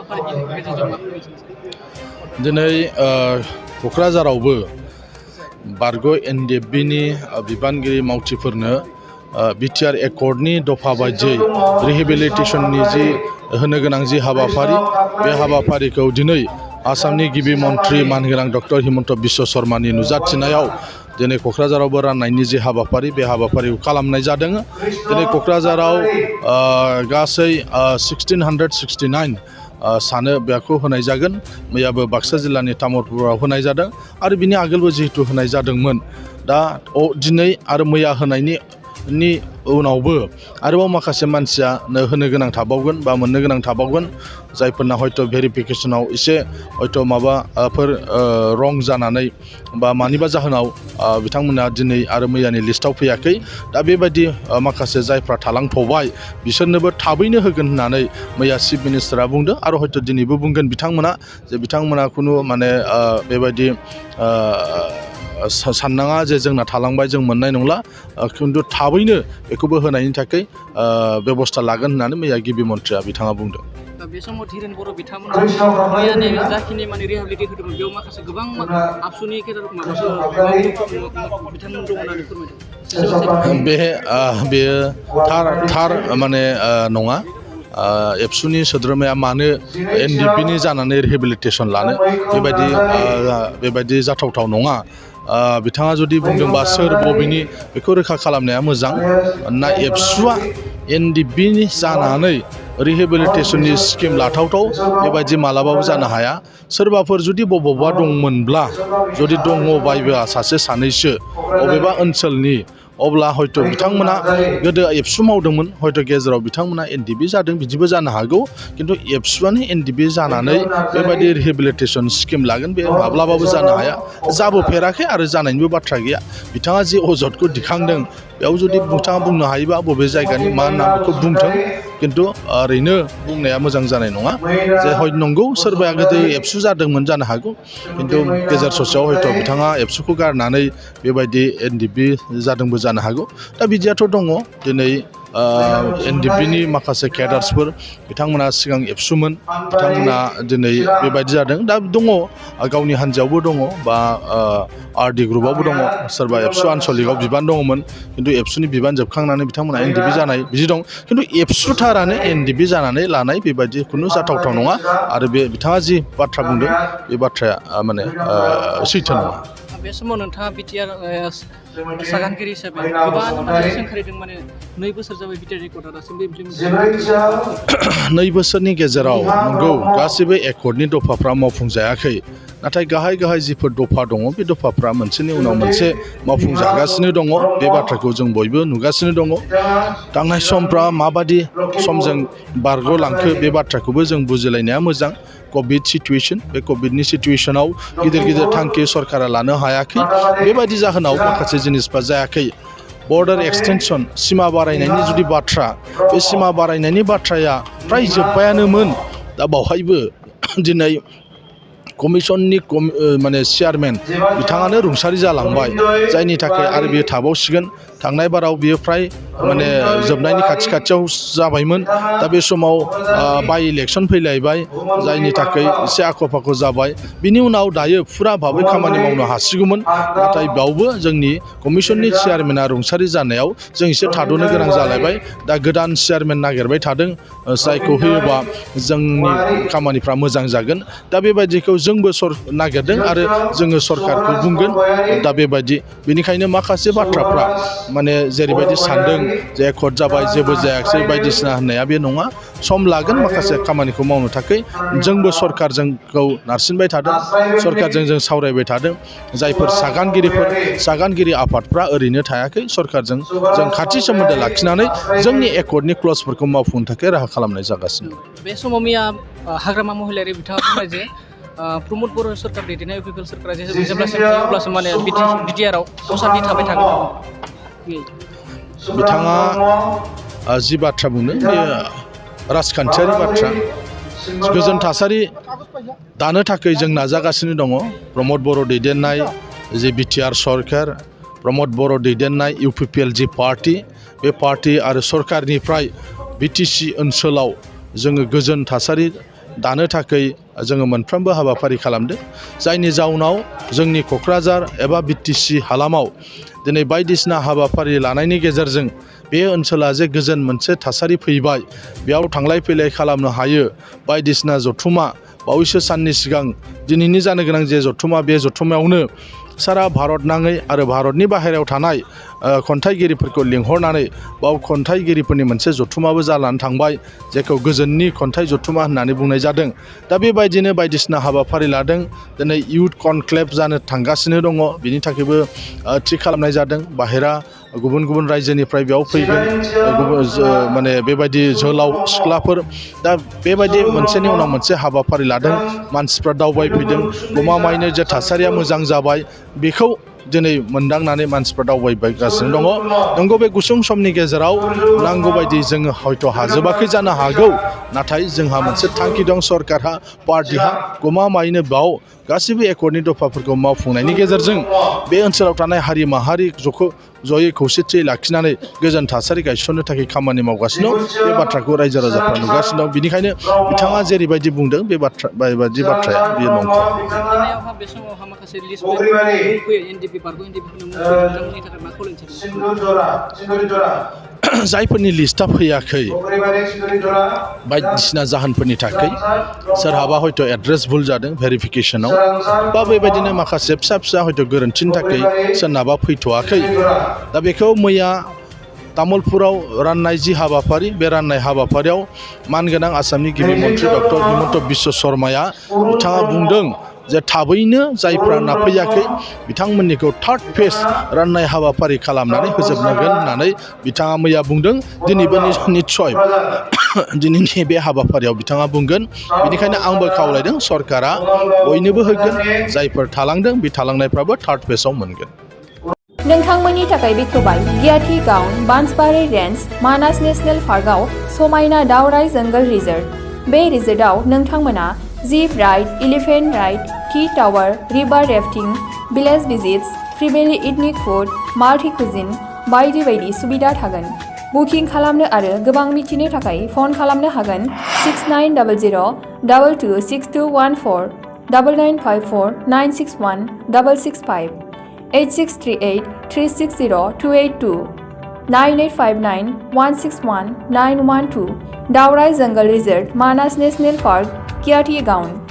हाबाफारिनि गेजेरजों मा दिनै क'क्राझारावबो बारग' एनडिएफबिनि बिबानगिरि मावथिफोरनो बिटिआर एकर्डनि दफा बायदियै रिहेबिलिटेसननि जि होनो गोनां जि हाबाफारि बे हाबाफारिखौ दिनै आसामनि गिबि मन्थ्रि मानगोनां डक्टर हिमन्त बिश्व शर्मानि नुजाथिनायाव दिनै क'क्राझारावबो राननायनि जि हाबाफारि बे हाबाफारिखौ खालामनाय जादों। दिनै क'क्राझाराव गासै 1669 सानो बेखौ होनाय जागोन। मैयाबो बाक्सा जिल्लानि तामुलपुराव होनाय जादों आरो बिनि आगोलबो जिहेतु होनाय जादोंमोन। दा दिनै आरो मैया होनायनि उनावबो आरोबाव माखासे मानसिया होनो गोनां थाबावगोन बा मोननो गोनां थाबावगोन, जायफोरना हयथ' भेरिफिकेसनाव एसे हयथ' माबाफोर रं जानानै बा मानिबा जाहोनाव बिथांमोना दिनै आरो मैयानि लिस्टआव फैयाखै। दा बेबायदि माखासे जायफ्रा थालांथ'बाय बिसोरनोबो थाबैनो होगोन होननानै मैया चिफ मिनिस्टारा बुंदों आरो हयथ' दिनैबो बुंगोन बिथांमोना खुनु माने बेबायदि साननाङा जे जोंना थालांबाय जों मोननाय नंला, खिन्थु थाबैनो बेखौबो होनायनि थाखाय बेबस्था लागोन होननानै मैया गिबि मन्थ्रिया बिथाङा बुंदों। बे समाव धीरेन बर' बिथांमोना मैयानि जाखिनि माने रिहेबिलिटेट होदोंमोन बेयाव माखासे गोबां आबसुनि माबासो बिथांमोन दं होननानै फोरमायदों। बेयो थार माने नङा। एबसुनि सोद्रोमाया मानो एनडिएफबिनि जानानै रिहेबिलिटेसन लानो, बेबायदि जाथावथाव नङा। बिथाङा जुदि बुंदोंबा सोर बबेनि बेखौ रोखा खालामनाया मोजां। मानोना एबसुआ एनडिएफबिनि जानानै रिहेबिलिटेसननि स्किम लाथावथाव बेबायदि मालाबाबो जानो हाया। सोरबाफोर जुदि बबावबा दंमोनब्ला, जुदि दङबायबा सासे सानैसो बबेबा ओनसोलनि, अब्ला हयथ' बिथांमोना गोदो एबसु मावदोंमोन, हयथ' गेजेराव बिथांमोना एनडिएफबि जादों, बिदिबो जानो हागौ। खिन्थु एबसुआनो एनडिएफबि जानानै बेबायदि रिहेबिलिटेसन स्किम लागोन बे माब्लाबाबो जानो हाया, जाबोफेराखै आरो जानायनिबो बाथ्रा गैया। बिथाङा जि अजदखौ दिखांदों बेयाव जुदि बिथाङा बुंनो हायोबा बबे जायगानि मा नाम बेखौ बुंथों, खिन्थु ओरैनो बुंनाया मोजां जानाय नङा। जे हयथ' नंगौ सोरबाया गोदो एबसु जादोंमोन जानो हागौ, खिन्थु गेजेर ससेयाव हयथ' बिथाङा एबसुखौ गारनानै बेबायदि एनडिएफबि जादोंबो जानो हागौ। दा बिदियाथ' दङ। दिनै एनडिएफबिनि माखासे केडार्सफोर बिथांमोना सिगां एबसुमोन, बिथांमोना दिनै बेबायदि जादों। दा दङ, गावनि हान्जायावबो दङ बा आरडि ग्रुपआवबो दङ। सोरबा एबसु आनसलिकआव बिबान दङमोन, खिन्थु एबसुनि बिबान जोबखांनानै बिथांमोना एनडिएफबि जानाय बिदि दं। खिन्थु एबसुथारानो एनडिएफबि जानानै लानाय बेबायदि खुनु जाथावथाव नङा। आरो बे बिथाङा जि बाथ्रा बुंदों बे बाथ्राया माने सैथो नङा। बे समाव नोंथाङा बिटिआर सागानगिरि हिसाबै गोबां माने सोंखारिदों, माने 2 बोसोर जाबाय बिटिआर एकर्डआ दासिमबो इमप्लिमेन्ट 2 बोसोरनि गेजेराव नंगौ गासैबो एकर्डनि दफाफ्रा मावफुंजायाखै। नाथाय गाहाय जिफोर दफा दङ बे दफाफ्रा मोनसेनि उनाव मोनसे मावफुंजागासिनो दङ। बे बाथ्राखौ जों बयबो नुगासिनो दङ। थांनाय समफ्रा माबादि समजों बारग'लांखो बे बाथ्राखौबो जों बुजिलायनाया मोजां। कभिड सिटुवेसन, बे कभिडनि सिटुवेसनाव गिदिर थांखि सरकारा लानो हायाखै। बेबायदि जाहोनाव माखासे जिनिसफ्रा जायाखै। बर्डार एक्सटेनसन, सिमा बारायनायनि जुदि बाथ्रा, बे सिमा बारायनायनि बाथ्राया फ्राय जोब्बायानोमोन। दा बावहायबो दिनै कमिसननि माने चेयारमेन बिथाङानो रुंसारि जालांबाय, जायनि थाखाय आरो बियो थाबावसिगोन। थांनाय बाराव बियो फ्राय माने जोबनायनि खाथियाव जाबायमोन। दा बे समाव बाइ इलेक्सन फैलायबाय, जायनि थाखाय एसे आख' फाख' जाबाय। बिनि उनाव दायो फुरा भाबै खामानि मावनो हासिगौमोन, नाथाय बेयावबो जोंनि कमिसननि चेयारमेना रुंसारि जानायाव जों एसे थाद'नो गोनां जालायबाय। दा गोदान चेयारमेन नागिरबाय थादों, जायखौ होयोबा जोंनि खामानिफ्रा मोजां जागोन। दा बेबायदिखौ जोंबो नागिरदों आरो जोङो सरकारखौ बुंगोन। दा बेनिखायनो माखासे बाथ्राफ्रा माने जेरैबायदि सानदों जे एकर्ड जाबाय जेबो जायाखिसै बायदिसिना होननाया बे नङा। सम लागोन माखासे खामानिखौ मावनो थाखाय। जोंबो सरकारजोंखौ नारसिनबाय थादों, सरकारजों जों सावरायबाय थादों। जायफोर सागानगिरि आफादफ्रा ओरैनो थायाखै, सरकारजों जों खाथि सोमोन्दो लाखिनानै जोंनि एकर्डनि क्लजफोरखौ मावफुंनो थाखाय राहा खालामनाय जागासिनो। बे समाव मैया हाग्रामा महिलारि बिथाङा बुंनाय जे प्रमद बर' सरकार दैदेननाय इउपिपिएल सरकारा जेब्लासिम थायो अब्लासो माने बिटिआरआव असान्ति थाबाय थागोन। बिथाङा जि बाथ्रा बुंदों बेयो राजखान्थियारि बाथ्रा। गोजोन थासारि दानो थाखाय जों नाजागासिनो दङ। प्रमद बर' दैदेननाय जे बिटिआर सरकार, प्रमद बर' दैदेननाय इउपिपिएल जि पार्टि, बे पार्टि आरो सरकारनिफ्राय बिटिसि ओनसोलाव जोङो गोजोन थासारि दानो थाखाय जोङो मोनफ्रोमबो हाबाफारि खालामदों जायनि जाउनाव जोंनि क'क्राझार एबा बिटिसि हालामाव दिनै बायदिसिना हाबाफारि लानायनि गेजेरजों बे ओनसोला जे गोजोन मोनसे थासारि फैबाय बेयाव थांलाय फैलाय खालामनो हायो बायदिसिना जथुमा बावैसो साननि सिगां दिनैनि जानो गोनां जे जथुमा बे जथुमायावनो सारा भारत नाङै आरो भारतनि बाहेरायाव थानाय खन्थाइगिरिफोरखौ लिंहरनानै बाव खन्थाइगिरिफोरनि मोनसे जथुमाबो जानानै थांबाय जेखौ गोजोननि खन्थाइ जथुमा होननानै बुंनाय जादों दा बेबायदिनो बायदिसिना हाबाफारि लादों दिनै इयुथ कनक्लेभ जानो थांगासिनो दङ बिनि थाखायबो थि खालामनाय जादों बाहेरा गुबुन गुबुन रायजोनिफ्राय बेयाव फैगोन माने बेबायदि जोहोलाव सिख्लाफोर दा बेबायदि मोनसेनि उनाव मोनसे हाबाफारि लादों मानसिफ्रा दावबायफैदों गमामायैनो जे थासारिया मोजां जाबाय बेखौ दिनै मोनदांनानै मानसिफ्रा दावबायगासिनो दङ नंगौ बे गुसुं समनि गेजेराव नांगौ बायदि जोङो हयथ' हाजोबाखै जानो हागौ नाथाय जोंहा मोनसे थांखि दं सरकारहा पार्टिहा गमामायैनो बाव गासैबो एकर्डनि दफाफोरखौ मावफुंनायनि गेजेरजों बे ओनसोलाव थानाय हारि माहारि जयै खौसेथियै लाखिनानै गोजोन थासारि गायसननो थाखाय खामानि मावगासिनो दं बे बाथ्राखौ रायजो राजाफ्रा नुगासिनो दं बिनिखायनो बिथाङा जेरैबायदि बुंदों बेबायदि बाथ्राया बेयो नंखाय साननायावहा बे समावहा माखासे लिस्ट फैयो एनडिपि पार्कआव एनडिपिफोरनो मुं फैयो बिथांमोननि थाखाय मा खावलायनो जायफोरनि लिस्टआ फैयाखै बायदिसिना जाहोनफोरनि थाखाय सोरहाबा हयथ' एड्रेस भुल जादों भेरिफिकेसनाव बा बेबायदिनो माखासे फिसा फिसा हयथ' गोरोन्थिनि थाखाय सोरनाबा फैथ'वाखै दा बेखौ मैया तामुलपुराव राननाय जि हाबाफारि बे राननाय हाबाफारियाव मानगोनां आसामनि गिबि मन्थ्रि डक्टर हिमन्त बिश्व शर्माया बिथाङा बुंदों जे थाबैनो जायफ्रा नाफैयाखै बिथांमोननिखौ थार्ड फेज राननाय हाबाफारि खालामनानै होजोबनांगोन होननानै बिथाङा मैया बुंदों दिनैबो निस्सय दिनैनि बे हाबाफारियाव बिथाङा बुंगोन बेनिखायनो आंबो खावलायदों सरकारा बयनोबो होगोन जायफोर थालांदों बे थालांनायफ्राबो थार्ड फेजआव मोनगोन नोंथांमोननि थाखाय बेखेवबाय गियाथि गाउन बांसबारि रेन्ज मानास नेशनेल पार्कआव समायना दावराइ जंगल रिजर्ट बे रिजर्टआव नोंथांमोना zip ride elephant ride tea tower river rafting village visits फ्रिबेलि इथनिक फुड माल्टी कुजिन बायदि बायदि सुबिदा थागोन बुकिं खालामनो आरो गोबां मिथिनो थाखाय फन खालामनो हागोन 6900226214 9954961665 8638360282 9859161912 दावराइ जंगल रिजर्ट मानास नेशनेल पार्क कियाथि गाउन